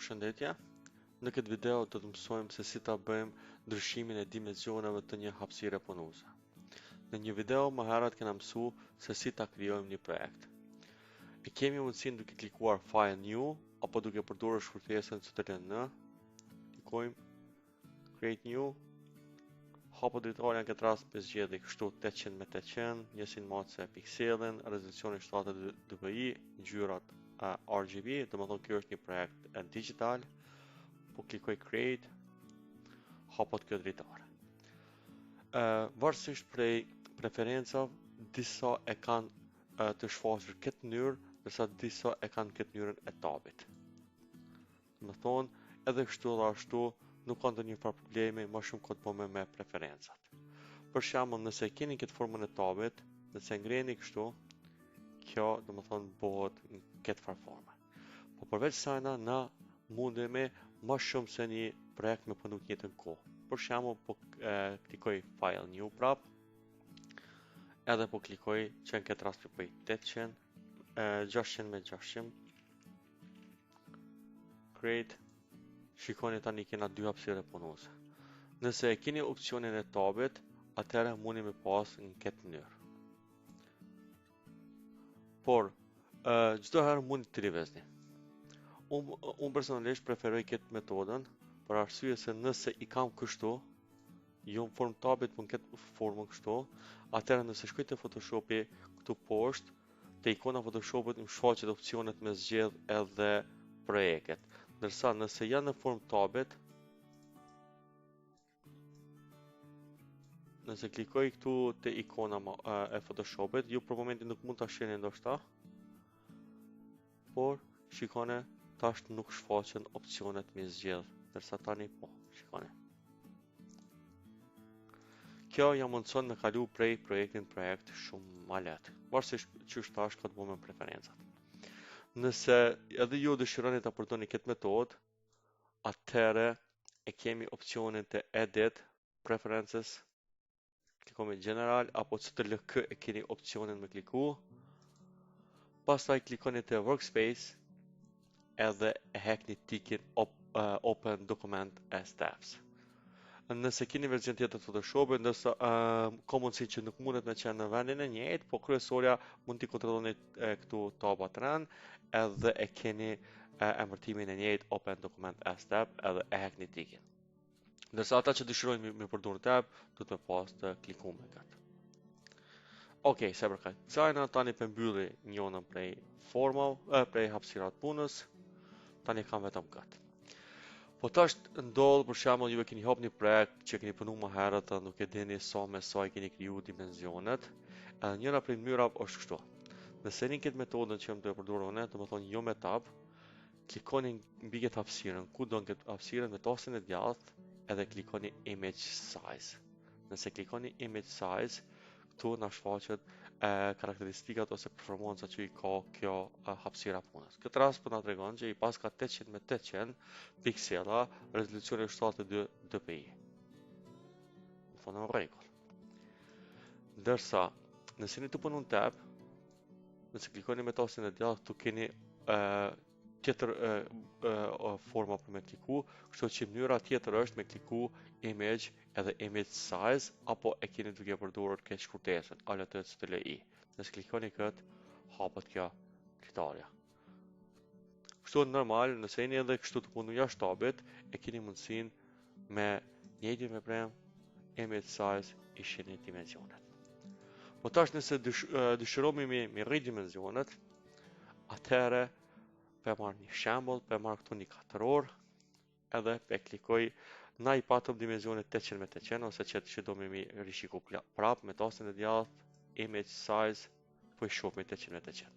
Përshëndetje. Në këtë video do të mësojmë se si ta bëjmë ndryshimin e dimensioneve të një hapësire punuese. Në një video më herët kena mësu se si ta krijojmë një projekt. E kemi mundësinë duke klikuar File New apo duke përdorur shkurtesën CTRL N. Klikojmë Create New, hapet dritarja në këtë rast pe zgjedhi kështu 800 me 800, njësinë matëse pikselin, rezolucionin 72 dpi, ngjyrat RGB, domethonë kjo është një projekt digital, po klikoj Create, hapet kjo dritare. Varësisht prej preferencave, disa e kanë të shfaqur këtë mënyrë, ndërsa disa e kanë këtë mënyrën e tabit. Domethonë, edhe kështu edhe ashtu, nuk ka ndonjë farë problemi, ma shumë ka të bëjë me preferencat. Për shembull, nëse e keni këtë formën e tabit, nëse e ngreni kështu, kjo domethonë bëhet në këtë farë forme. Po përveç sajna, na mundemi ma shumë se një projekt me punu të njëjtën kohë. Për shembull, po e, klikoj File New prap, edhe po klikoj që në këtë rast po bëj 800, e, 600 me 600, Create. Shikoni tani kena dy hapësira punuese. Nëse e keni opcionin e tabit, atëherë mundi me pas në këtë mënyrë. Por, çdo herë mund të lëvizni. Unë un personalisht preferoj këtë metodën, për arsye se nëse i kam kështu, jo në formë tabit, por në këtë formën kështu, atëherë nëse shkoj te Photoshopi këtu poshtë, Te ikona Photoshopit më shfaqet opcionet me zgjedh edhe projektet. Ndërsa nëse janë në formë tabit, nëse klikoj këtu te ikona e Photoshopit, ju për momentin nuk mund ta shihni ndoshta, por shikone tash nuk shfaqen opcionet me zgjedh, ndërsa tani po, shikone. Kjo ja mundëson me kalu prej projektin projekt shumë ma lehtë. Varësisht qysh tash ka të bëjë me preferencat. Nëse edhe ju dëshironi ta përdorni këtë metodë, atëherë e kemi opcionin të Edit, Preferences, klikoni General apo CTRL K e keni opcionin me kliku. Pastaj klikoni te Workspace edhe e hekni tikin op, uh, Open Document as Tabs. Nëse keni version tjetër të Photoshopit, ndërsa uh, ka mundësi që nuk mundet me qenë në vendin e njëjtë, po kryesorja mund t'i kontrolloni këtu tabat run edhe e keni emërtimin e njëjtë Open Document as Tab edhe e hekni tikin. Ndërsa ata që dëshirojnë me, me përdorë tab, duhet me pas të klikume këtë. Ok, sa për këtë kësajna, tani pe mbylli njënën prej formave, e, prej hapësirat punës, tani kam vetëm këtë. Po tash ndodh për shembull ju e keni hap një projekt që keni punu më herët dhe nuk e dini sa me sa i keni kriju dimensionet. Edhe njëra prej mënyrave është kështu. Nëse jeni këtë metodën që jam duke përdorur unë, domethënë jo me tab, Klikoni mbi këtë hapësirën, kudo në këtë hapësirën me tastin e djathtë edhe klikoni image size. Nëse klikoni image size, këtu na shfaqet e, karakteristikat ose performanca që i ka kjo e, hapësira punës. Këtë rast po na tregon që i paska 800 me 800 piksela, rezolucioni 72 dpi. Domethonë në rregull. Ndërsa, nëse jeni tu punu në tab, Nëse klikoni me tastin e djathtë, këtu keni e, tjetër e, e, forma për me kliku, kështu që mënyra tjetër është me kliku image edhe image size, apo e keni duke përdorur këtë shkurtesën, Alt CTRL I. Nëse klikoni këtë, hapet kjo dritarja. Kështu normal, nëse jeni edhe kështu tu punu jashtë tabit, e keni mundësinë me njëjtin veprim, image size i shihni dimensionet. Po tash nëse dësh, dëshiromi me, me rrit dimensionet, atëherë pe marr një shembull, pe marr këtu një katror, edhe pe klikoj na i patëm dimensionet 800 me 800 ose që që do me mi rishiku prap me tastin e djathtë image size po i shohim 800 me 800.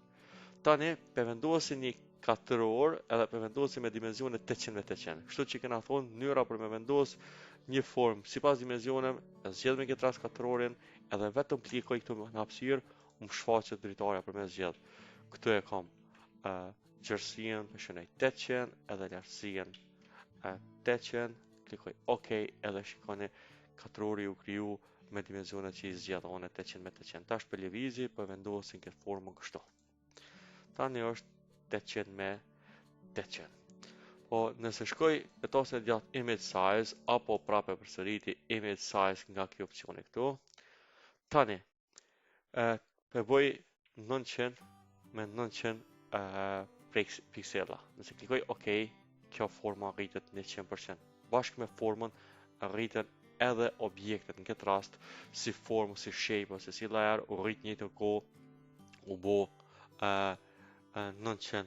Tani pe vendosim një katror edhe pe vendosim me dimensione 800 me 800. Kështu që kena thonë mënyra për me vendos një formë sipas dimensioneve, e zgjedhim në këtë rast katrorin edhe vetëm klikoj këtu në hapësirë, më shfaqet dritarja për me zgjedh. Këtu e kam uh, gjerësinë, pe shënoj 800 edhe lartësinë 800, klikoj OK edhe shikoni katrori u kriju me dimensionet që i zgjedh unë 800 me 800. Tash pe lëvizi, po e vendosin këtë formën kështu. Tani është 800 me 800. Po nëse shkoj me tastin e djathtë image size apo prapë e përsëriti image size nga ky opsioni këtu. Tani e pe bëj 900 me 900 e, piksela. Nëse klikoj OK, kjo forma rritet 100%. Bashkë me formën rriten edhe objektet në këtë rast si formë, si shape ose si layer u rrit njëjtën kohë u bo e, e, 900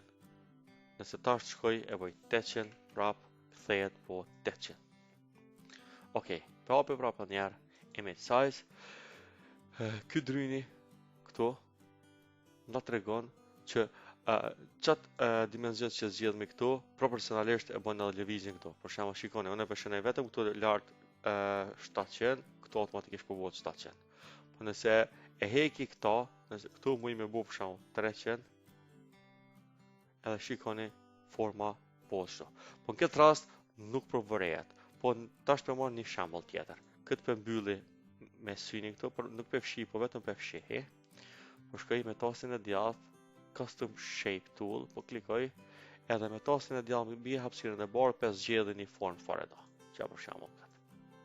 nëse tash shkoj e bëj 800 prap kthehet po 800 ok, pe hapi prap edhe njëherë image size ky dryni këtu na tregon që qatë dimenzion që zgjedhmi këtu, proporcionalisht e bën edhe lëvizjen këtu. Për shembull, shikoni, unë e shënoj vetëm këtu lart 700, këtu automatikisht po bëhet 700. Po nëse e heki këto, nëse këtu muj me bu për shembull 300, edhe shikoni forma po ashtu. Po në këtë rast nuk përvërehet. Po tash po marr një shembull tjetër. Këtë pe mbylli me synin këtu, por nuk pe fshi, po vetëm pe fshihi. Po shkoj me tastin e djathtë Custom Shape Tool, po klikoj, edhe me tastin e djathtë mbi hapësirën e bardhë pe zgjedh një formë fare do. Që për shembull këtë.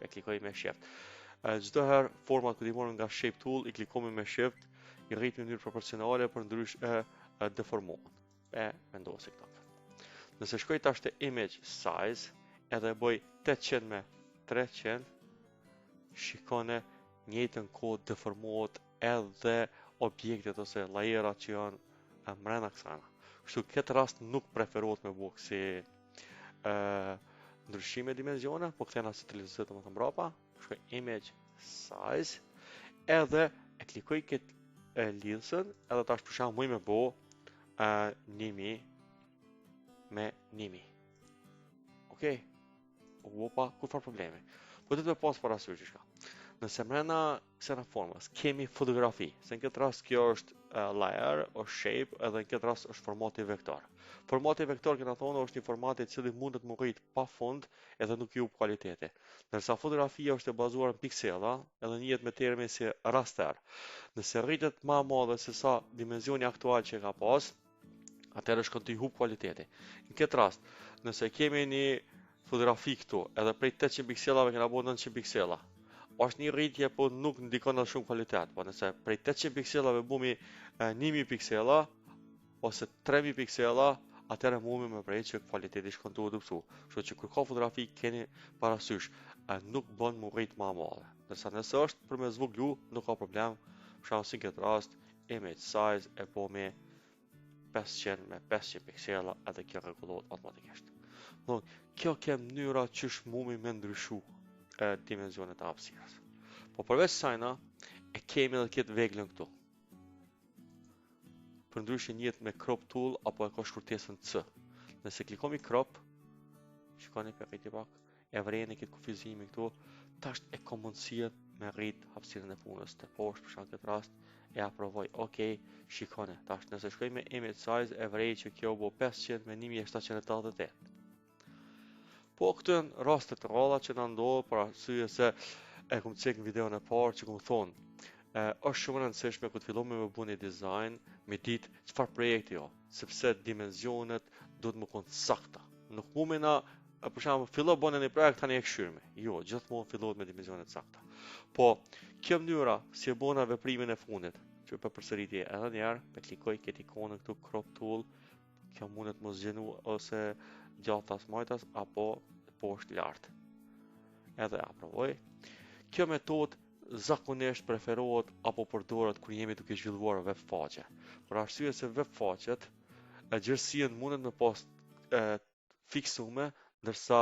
E klikoj me shift. Çdo herë format kur i marrim nga Shape Tool, i klikomi me shift, i rritmi në mënyrë proporcionale për ndrysh e, e deformohen. E vendosi këto. Nëse shkoj tash te image size, edhe e bëj 800 me 300, shikone njëjtën kohë deformohet edhe objektet ose layerat që janë mrena kësajna. Kështu këtë rast nuk preferohet me bo kësi e, ndryshime dimenzione, po kthena si të më të mbrapa, shkoj image size, edhe e klikoj këtë e lidhësën, edhe tash për shembull muj me bo e, 1000 me 1000. Okej, u bo pa kur far problemi. Po do të pas parasysh diçka. Nëse mrena kësaj formës kemi fotografi, se në këtë rast kjo është uh, layer, është shape, edhe në këtë rast është formati vektor. Formati vektor kena thonë është një format i cili mundet më rrit pa fund edhe nuk i hup kualiteti. Ndërsa fotografia është e bazuar në piksela, edhe njihet me termin si raster. Nëse rritet më madhe se sa dimensioni aktual që ka pas, atëherë shkon të i hup kualiteti. Në këtë rast, nëse kemi një fotografi këtu, edhe prej 800 pikselave kena bo 900 piksela, është një rritje, po nuk ndikon atë shumë kualitet. Po nëse prej 800 pikselave bumi 1000 piksela ose 3000 piksela, atëherë mumi me prej që kualiteti shkon të u dobësu. Kështu që kur ka fotografi keni parasysh, nuk bën mu rrit më madhe. Ndërsa nëse është për me zvoglu, nuk ka problem. Për shembull si në këtë rast, image size e bëmi 500 me 500 piksela edhe kjo rregullohet automatikisht. Do, kjo ke mënyra qysh mumi me ndryshu e, dimenzionet e hapësirës. Po përveç sajna, e kemi edhe këtë veglën këtu. Për ndryshe njihet me crop tool apo e ka shkurtesën C. Nëse klikomi crop, shikoni për rriti pak, e vreni këtë kufizimin këtu, tash e ka mundësinë me rrit hapësirën e punës të poshtë për shkak këtë rast e aprovoj. Ok, shikone, tash nëse shkoj me image size e vrej që kjo bo 500 me 1788. Po këto janë raste të rralla që na ndodh për arsye se e kum cek në videon e parë që kum thonë e, është shumë e rëndësishme kur të fillojmë me bu një dizajn, me ditë çfarë projekti jo, sepse dimenzionet duhet më konë sakta. Nuk mumi na për shembull fillo bën një projekt tani e këshyrme. Jo, gjithmonë fillohet me dimensione të sakta. Po, kjo mënyra si e bona veprimin e fundit, që për përsëritje edhe një herë, pe klikoj këtë ikonën këtu crop tool, kjo mundet mos gjenu ose djathtas majtas apo poshtë lart. Edhe aprovoj. Kjo metodë zakonisht preferohet apo përdoret kur jemi duke zhvilluar web faqe. Për arsye se web faqet e gjerësinë mundet me pas e, fiksume, ndërsa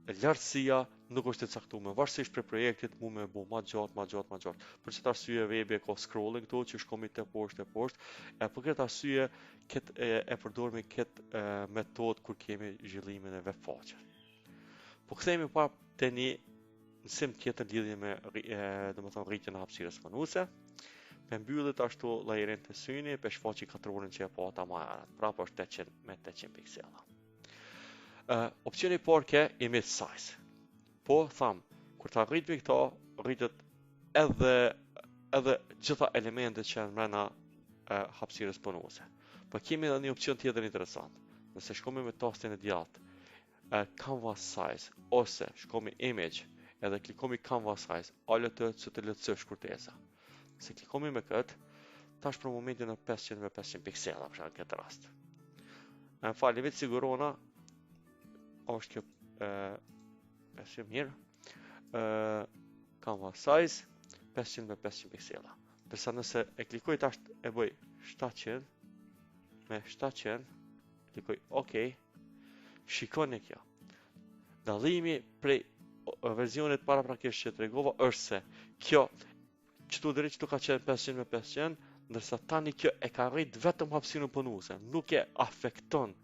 lartësia nuk është e caktuar. Varësisht prej projektit mu me bu ma gjatë, ma gjatë, ma gjatë. Për këtë arsye webi e ka scrolling këtu që shkomi te poshtë te poshtë. E për këtë arsye këtë e, e përdormi këtë e, metodë kur kemi zhvillimin e web faqe. Po kthehemi pa te një mësim tjetër lidhje me e, domethënë rritjen e hapësirës punuese. Pe mbyllit ashtu layerin të syni, pe shfaqi katrorin që e po ata më herët. Prapë është 800 me 800 piksela. Uh, opsioni i parë ke image size. Po tham, kur ta rritmi këto, rritet edhe edhe gjitha elementet që janë mrena uh, hapësirës punuese. Po kemi edhe një opsion tjetër interesant. Nëse shkomi me tastin e djathtë, Canvas size ose shkomi image edhe klikomi canvas size ALT CTRL C shkurtesa. Nëse klikomi me këtë, tash për momentin në 500 me 500 piksela për shembull këtë rast. Më falni, vetë sigurona është kjo e, 500 mirë. Ë canvas size 500 me 500 piksela. Ndërsa nëse e klikoj tash e bëj 700 me 700, klikoj OK, shikoni kjo. Dallimi prej versionit paraprakisht që tregova është se kjo qëtu deri qëtu ka qenë 500 me 500, ndërsa tani kjo e ka rrit vetëm hapësirën punuese, nuk e afekton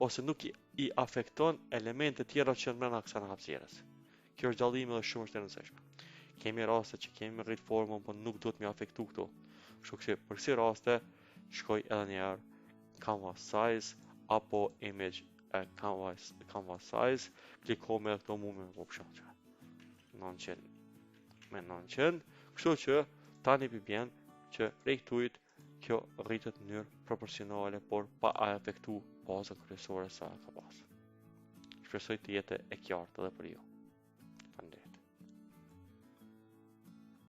ose nuk i afekton elemente tjera që janë brenda kësaj hapësirës. Kjo është dallimi dhe shumë është e rëndësishme. Kemi raste që kemi rrit formën, po nuk duhet mi afektu këtu. Kështu që për kësi raste shkoj edhe një herë canvas size apo image e canvas, canvas size, klikoj edhe këto mu me po për që 900 me 900, kështu që tani pi bjen që prej këtujt kjo rritet në mënyrë proporcionale, por pa afektu bazën kryesore sa ka pas. Shpresoj të jetë e qartë edhe për ju. Faleminderit.